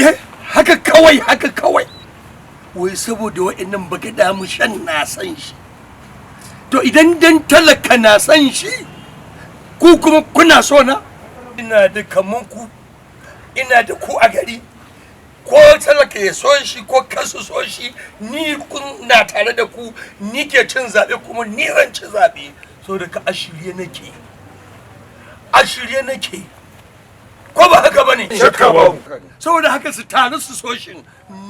Eh, haka kawai, haka kawai, wai saboda wa'annan bagada mu shan na san shi. To, idan dan talaka na san shi, ku kuma kuna so na, ina da kaman ku, ina da ku a gari. Ko talaka ya so shi ko kasu so shi, ni kun na tare da ku, ni ke cin zaɓe, kuma ni zan ci zaɓe. So da ka, a shirye nake, a shirye nake, ko ba haka bane? Shakka babu. Saboda haka su taru su so shi,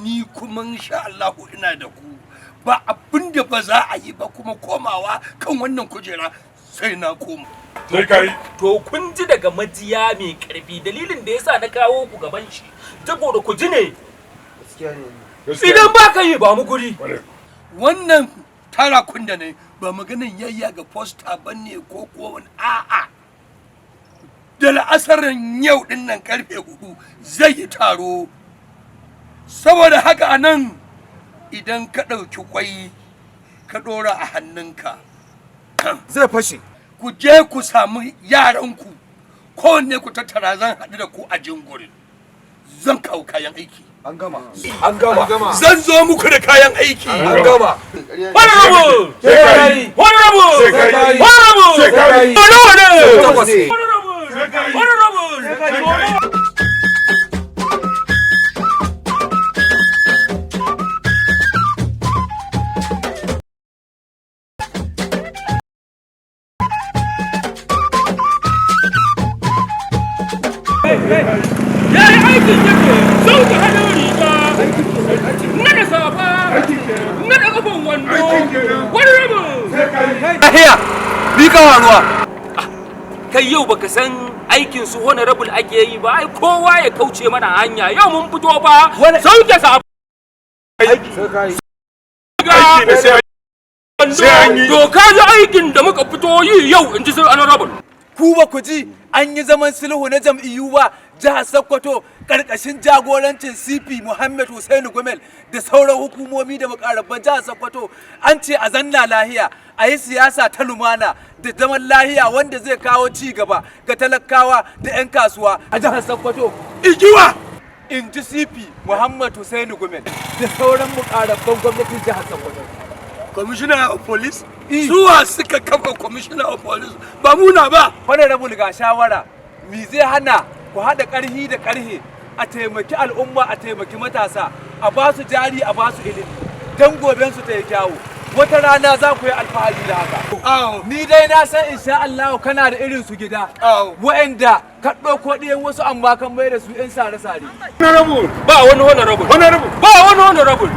ni kuma insha Allah ina da ku, ba abin da ba za a yi ba. Kuma komawa kan wannan kujera sai na koma. Sai kai. To, kun ji daga majiya mai karfi dalilin da yasa na kawo ku gaban shi, saboda ku ji ne. Idan ba ka yi ba mu guri. Wannan tara kun da ne ba maganin yayya ga poster ba ne ko ko wani, a'a. Da la'asarin yau din nan karfe 4 zai yi taro. Saboda haka a nan, idan ka ɗauki kwai ka ɗora a hannunka, zai fashe. Ku je ku samu yaranku, kowanne ku tattara, zan haɗu da ku a jingurin, zan kawo kayan aiki. An gama, an gama. Zan zo muku da kayan aiki. An gama. Honorable! Sai kai. Honorable! Sai kai. Honorable! Sai kai. Honorable! Takwas ne. Honorable! Honorable! Ya yi aikin yake sauke hannun riga, naɗa safa, naɗa kafan wando. Honorable! Lahiya bi kawa ruwa. Kai, yau baka san aikin su honorable ake yi ba? Ai kowa ya kauce mana hanya, yau mun fito ba sauke safa. Aiki ne sai sai an yi. To, ka ji aikin da muka fito yi yau, in ji sai honorable. Ku ba ku ji an yi zaman sulhu na jam'iyyu ba jihar Sokoto, karkashin jagorancin CP Muhammad Hussaini Gumel da sauran hukumomi da mukarabban jihar Sokoto? An ce a zanna lahiya, a yi siyasa ta lumana da zaman lahiya wanda zai kawo ci gaba ga talakawa da 'yan kasuwa a jihar Sokoto. Igiwa. In ji CP Muhammad Hussaini Gumel da sauran mukarabban gwamnatin jihar Sokoto. Commissioner of police, suwa suka kafa commissioner of police? Ba muna ba. Honorable, ga shawara: me zai hana ku haɗa ƙarhi da ƙarhe a taimaki al'umma, a taimaki matasa, a ba su jari, a ba su ilimi, don goben su ta yi kyawu? Wata rana za ku yi alfahari da haka. Ni dai na san insha Allah kana da irin su gida, wa'anda ka ɗauko ɗiyan wasu amma kan mai da su 'yan sare-sare. Honorable. Ba wani honorable. Honorable. Ba wani honorable,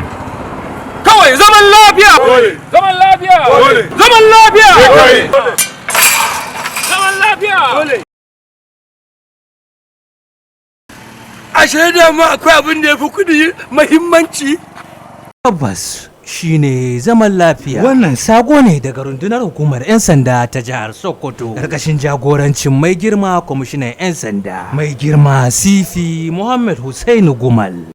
kawai zaman lafiya. Dole. Zaman lafiya. Dole. Zaman lafiya. Sai kai. Zaman lafiya. Ashe da ma akwai abin da ya fi kuɗi muhimmanci. Tabbas, shine zaman lafiya. Wannan sako ne daga rundunar hukumar 'yan sanda ta jihar Sokoto, karkashin jagorancin mai girma kwamishinan 'yan sanda, mai girma CP Muhammad Hussaini Gumal.